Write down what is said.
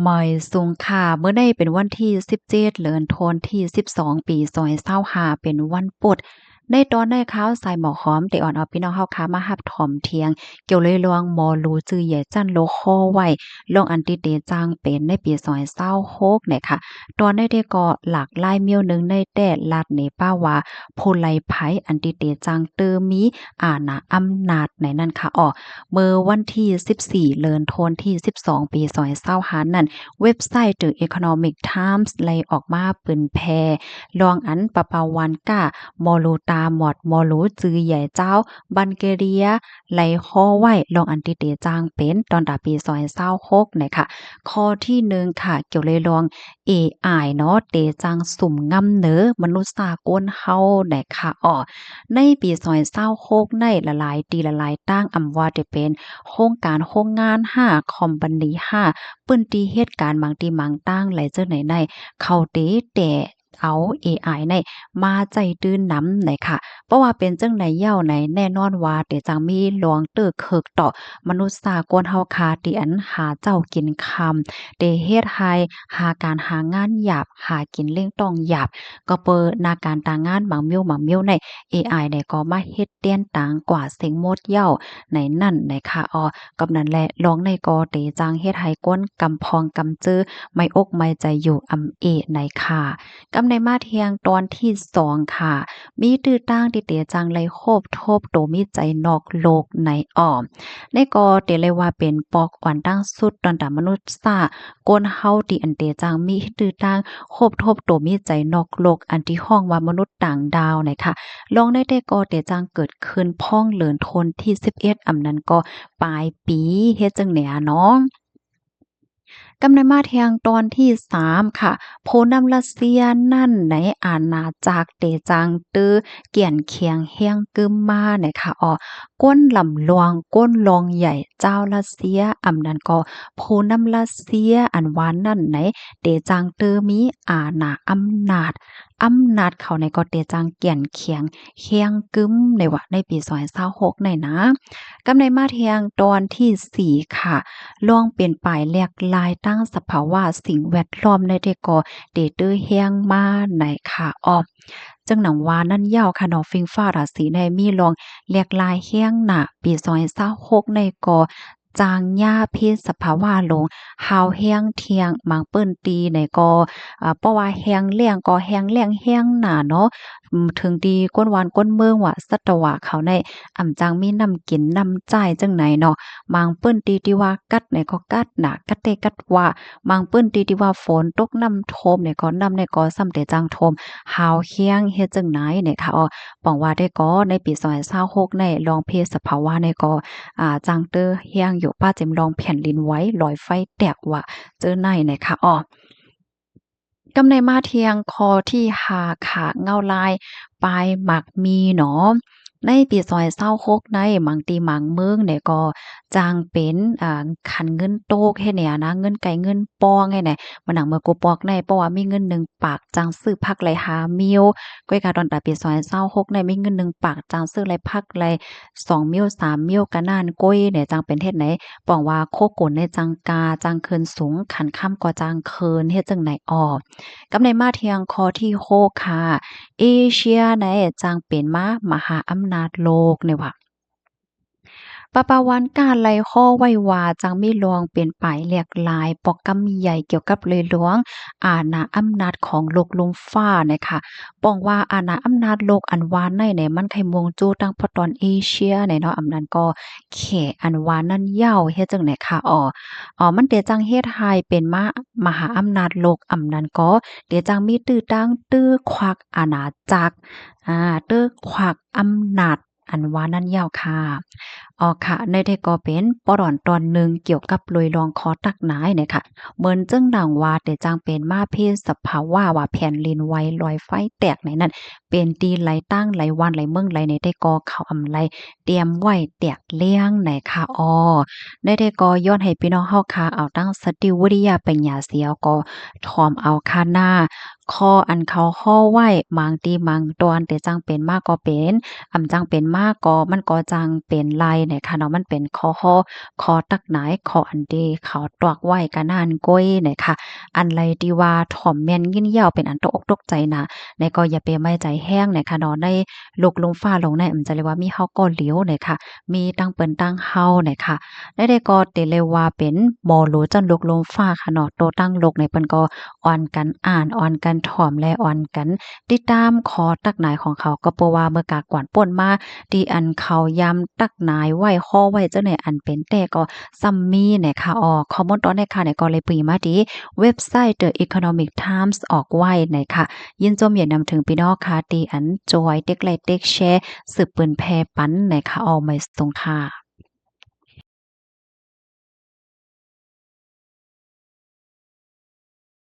ມາຍສຸງຄ່າ ມື້ນີ້ເປັນວັນທີສິບເຈັດ ເດືອນທັນວາ ປີສອງພັນຊາວຫ້າ ເປັນວັນພຸດ. ໃນຕອນນີ້ ຂ່າວສາຍໝໍຫອມ ໄດ້ອອນເອົາພີ່ນ້ອງເຮົາຂ້າມາຮັບຖອມທຽງ ກ່ຽວເລື່ອງໝໍຫຼວງຈື່ໃຫຍ່ຊັ້ນໂລກ ຂໍໄວ້ ເລື່ອງອັນທີ່ເຕຈັ່ງເປັນໃນປີສອງພັນຊາວຫົກນີ້ຄ່ະ. ຕອນນີ້ເດ້ກໍຫຼາກຫຼາຍແນວໜຶ່ງໃນແຕ່ລັດເນປາວວ່າ ຜູ້ໃດໃຜອັນທີ່ເຕຈັ່ງເຕີມີອານາອຳນາດໃນນັ້ນຄ່ະ. ເມື່ອວັນທີສິບສີ່ ເດືອນທັນວາ ປີສອງພັນຊາວຫ້ານັ້ນ ເວັບໄຊ The Economic Times ໄດ້ອອກມາເຜີຍແຜ່ ເລື່ອງອັນ ປາປາວານກາ ໝໍຫຼວງຕາໝອດ ໝໍຫຼວງຈື່ໃຫຍ່ຊາວບັນເກເຣຍ ໄດ້ຂໍໄວ້ ເລື່ອງອັນທີ່ເຕຈ້າງເປັນ ຕອນຕາປີສອງພັນຊາວຫົກນີ້ຄ່ະ. ຂໍ້ທີໜຶ່ງຄ່ະ ກ່ຽວເລື່ອງເອໄອເນາະ ເຕຈ້າງສຸມງຳເໜີມະນຸດສາກົນເຮົານີ້ຄ່ະ. ໃນປີສອງພັນຊາວຫົກນີ້ ຫຼາຍໆ ທີ່ຫຼາຍໆຕ່າງ ອຳວ່າຈະເປັນໂຮງການໂຮງງານຫ້າ ຄອມພານີຫ້າ ພື້ນທີ່ເຮັດການບາງທີ່ບາງຕ່າງ ແລະ ເຈົ້າໃນໃນ ເຂົາເຕແຕ່ ເອົາເອໄອນີ້ມາໃຊ້ຕື່ມນຳນີ້ຄ່ະ. ເພາະວ່າເປັນຈັ່ງໃດແລ້ວໃນ ແນ່ນອນວ່າເຕຈັ່ງມີເລື່ອງເຕີເຄີກຕໍ່ມະນຸດສາກົນເຮົາຄ່າ ທີ່ອັນຫາເຊົ້າກິນຄ່ຳ ເຕເຮັດໃຫ້ຫາການຫາງານຍາກ ຫາກິນລ້ຽງຕ້ອງຍາກ ກໍເປີນາການຕາງງານບາງມ້ຽວບາງມ້ຽວໃນ ເອໄອນີ້ກໍມາເຮັດແທນຕ່າງກວ່າເສັງໝົດແລ້ວໃນນັ້ນນີ້ຄ່ະ. ອໍ ກັບນັ້ນແຫຼະ ເລື່ອງນີ້ກໍເຕຈັ່ງເຮັດໃຫ້ຄົນກຳພອງກຳເຈີ ໄມ້ອົກໄມ້ໃຈຢູ່ອຳເອໃນຄ່ະ. ກັບໃນມາທຽງຕອນທີສອງຄ່ະ ມີຕື້ຕ່າງທີ່ເຕຈັ່ງໄດ້ໂຮບທົບໂຕມີໃຈນອກໂລກໃນອ້ອມ ໃນກໍເຕເລີຍວ່າເປັນປອກອ່ອນຕັ້ງສຸດ ຕອນຕາມະນຸດສາກົນເຮົາ ທີ່ອັນເຕຈັ່ງມີຕື້ຕ່າງໂຮບທົບໂຕມີໃຈນອກໂລກ ອັນທີ່ຮ້ອງວ່າມະນຸດຕ່າງດາວໃນຄ່ະ. ເລື່ອງໃນແຕ່ກໍເຕຈັ່ງເກີດຂຶ້ນພ້ອງເດືອນທັນວາທີສິບເອັດ ອຳນັ້ນກໍປາຍປີ ເຮັດຈັ່ງໃດເນາະ. ກັບໃນມາທຽງຕອນທີສາມຄ່ະ ຜູ້ນຳຣັດເຊຍນັ້ນໃນອານາຈັກເຕຈັ່ງຕື້ກຽນຂຽງແຮງກຶມມາໃນຄ່ະ. ອໍ ຄົນລຳຫຼວງ ຄົນຫຼວງໃຫຍ່ ຊາວຣັດເຊຍ ອຳນັ້ນກໍຜູ້ນຳຣັດເຊຍອັນວ່ານັ້ນໃນ ເຕຈັ່ງຕື້ມີອານາອຳນາດ ອຳນາດເຂົາໃນກໍເຕຈັ່ງກຽນຂຽງແຮງກຶມໃນວ່າ ໃນປີສອງພັນຊາວຫົກໃນນະ. ກັບໃນມາທຽງຕອນທີສີ່ຄ່ະ ເລື່ອງເປັນປາຍແຫຼກຫຼາຍທາງສະພາວະສິ່ງແວດລ້ອມໃນແຕ່ກໍເຕຕື້ແຮງມາໃນຄ່ະ. ອໍ ຈັ່ງໜັງວ່ານັ້ນຍາວຄ່ະເນາະ ຟິງຟ້າລາສີໃນມີເລື່ອງແຫຼກຫຼາຍແຮງນະ ປີສອງພັນຊາວຫົກໃນກໍ ຈາງຍາພິສະພາວະລົງ ຫາວແຮງທຽງ ບາງພື້ນທີ່ໃນກໍ ເພາະວ່າແຫ້ງແລ້ງກໍແຫ້ງແລ້ງແຮງນາເນາະ ເຖິງທີ່ຄົນບ້ານຄົນເມືອງວ່າ ສັດຕະວາເຂົາໃນ ອຳຈັ່ງມີນ້ຳກິນນ້ຳໃຊ້ຈັ່ງໃດເນາະ. ບາງພື້ນທີ່ທີ່ວ່າກັດໃນກໍກັດໜາ ກັດແຕ່ກັດວ່າ ບາງພື້ນທີ່ທີ່ວ່າຝົນຕົກນ້ຳຖ້ວມໃນກໍ ນ້ຳໃນກໍສ່ຳແຕ່ຈັ່ງຖ້ວມ ຫາວແຮງເຮັດຈັ່ງໃດໃນຄ່ະ. ອໍ ປອງວ່າແຕ່ກໍໃນປີສອງພັນຊາວຫົກໃນ ລອງເພສະພາວະໃນກໍ ອາ ຈັ່ງເຕີແຮງຢູ່ ປະເຈັມລອງແຜ່ນດິນໄຫວ ລອຍໄຟແຕກວ່າເຈີໃນໃນຄ່ະ. ອໍ ກຳໃນມາທຽງຂໍ້ທີຫ້າຄ່ະ ເງົາລາຍປາຍໝາກມີເນາະ ໃນປີສອງພັນຊາວຫົກໃນ ບາງທີ່ບາງເມືອງໃນກໍຈັ່ງເປັນ ອາ ຄັນເງິນຕົກເຮັດແນວນະ ເງິນໄກ່ເງິນປ່ອງໃຫ້ແນ ມາໜັງເມື່ອກູປອກໃນ ເພາະວ່າມີເງິນໜຶ່ງປາກ ຈັ່ງຊື້ຜັກໄດ້ຫ້າມ້ຽວ ກ້ອຍກາຕອນຕາຍປີສອງພັນຊາວຫົກໃນ ມີເງິນໜຶ່ງປາກ ຈັ່ງຊື້ໄດ້ຜັກໄດ້ສອງມ້ຽວສາມມ້ຽວກະນັ້ນ ກ້ອຍໃນຈັ່ງເປັນເຮັດໃນ ປອງວ່າໂຄກຸນໃນຈັ່ງກາ ຈັ່ງເຄີນສູງ ຂັນຄຳກໍຈັ່ງເຄີນ ເຮັດຈັ່ງໃດ. ອໍ ກັບໃນມາທຽງຂໍ້ທີຫົກຄ່ະ ເອເຊຍໃນຈັ່ງເປັນມາມະຫາອຳນາດໂລກໃນວ່າ ປາປາວານກາໄລຂໍ້ໄວ້ວ່າ ຈັ່ງມີລວງເປັນປາຍແຫຼກຫຼາຍ ປອກກຳໃຫຍ່ກ່ຽວກັບເລື່ອງອານາອຳນາດຂອງໂລກລຸ່ມຟ້ານະຄະ. ປອງວ່າອານາອຳນາດໂລກອັນວ່າໃນໃນ ມັນໄຄມຸງຈູ່ຕັ້ງພະຕອນເອເຊຍໃນເນາະ ອຳນັ້ນກໍແຂອັນວ່ານັ້ນເຍົາ ເຮັດຈັ່ງໃດຄະ ອໍ ອໍ ມັນເດຈັ່ງເຮັດໃຫ້ເປັນມາ ມະຫາອຳນາດໂລກ ອຳນັ້ນກໍເດຈັ່ງມີຕື້ຕັ້ງ ຕື້ຄວັກອານາຈັກ ອາ ຕື້ຄວັກອຳນາດ ອັນວ່ານັ້ນເຍົາຄ່ະ. ອໍ ຄ່ະ ໃນໃດກໍເປັນປອດອນຕອນໜຶ່ງກ່ຽວກັບໂລຍລອງຂໍຕັກນາຍນະຄະ ເໝືອນຈັ່ງດັ່ງວ່າ ແຕ່ຈັ່ງເປັນມາເພດສະພາວະວ່າແຜ່ນດິນໄຫວ ລອຍໄຟແຕກໃນນັ້ນ ເປັນທີ່ຫຼາຍຕ່າງຫຼາຍວັນຫຼາຍເມືອງຫຼາຍໃນ ແຕ່ກໍເຂົາອຳໄລຕຽມໄວ້ແຕກແລ້ງນະຄະ. ອໍ ໃນໃດກໍຍ້ອນໃຫ້ພີ່ນ້ອງເຮົາຄ່ະ ເອົາຕັ້ງສະຕິວິລິຍະປັນຍາເສຍກໍຖ່ອມເອົາຄ່ະນາ ຂໍ້ອັນເຂົາຮໍໄວ້ ບາງທີບາງຕອນທີ່ຈັ່ງເປັນມາກໍເປັນ, ອຳຈັ່ງເປັນມາກໍ ມັນກໍຈັ່ງເປັນໄລ່ນະຄະເນາະ. ມັນເປັນຂໍ້ຮໍ ຂໍ້ຕັກໜາຍ ຂໍ້ອັນທີ່ເຂົາຕວາກໄວ້ກະນັ້ນກ້ອຍນະຄະ. ອັນໃດທີ່ວ່າຖ້ອມແມ່ນຍິນແລ້ວເປັນອັນຕົກອົກຕົກໃຈນະ ນະກໍຢ່າໄປໄໝ້ໃຈແຮງນະຄະເນາະ. ໃນໂລກລຸ່ມຟ້າໂລກໃນ ອຳຈະເລີຍວ່າມີເຮົາກໍຫຼຽວນະຄະ, ມີທັງເພິ່ນທັງເຮົານະຄະ. ໃດໆກໍເຕເລີຍວ່າເປັນໝໍຫຼວງຈາກໂລກລຸ່ມຟ້າຄະເນາະ, ໂຕທັງໂລກໃນເພິ່ນກໍອ່ອນກັນອ່ານ ອ່ອນກັນຖ່ອມ ແລະ ອ່ອນກັນຕິດຕາມຂໍ້ຕັກໜາຍຂອງເຂົາ. ກໍເພາະວ່າເມື່ອກາກວານປົນມາ ທີ່ອັນເຂົາຢາມຕັກໜາຍໄວ້ ຮໍໄວ້ເຈົ້າໃນອັນເປັນແທ້ກໍສ່ຳມີນະຄະ. ອໍ ຂໍ້ມູນຕອນໃນຄາວນີ້ກໍເລີຍປຸຍມາທີ່ເວັບໄຊ The Economic Times ອອກໄວ້ນະຄະ. ຍິນຊົມຢານຳເຖິງພີ່ນ້ອງຄະ ທີ່ອັນຈອຍເຕັກໄລ້ເຕັກແຊ ສືບປືນແຜ່ປັນນະຄະ. ອໍ ໄມາສົ່ງຄະ.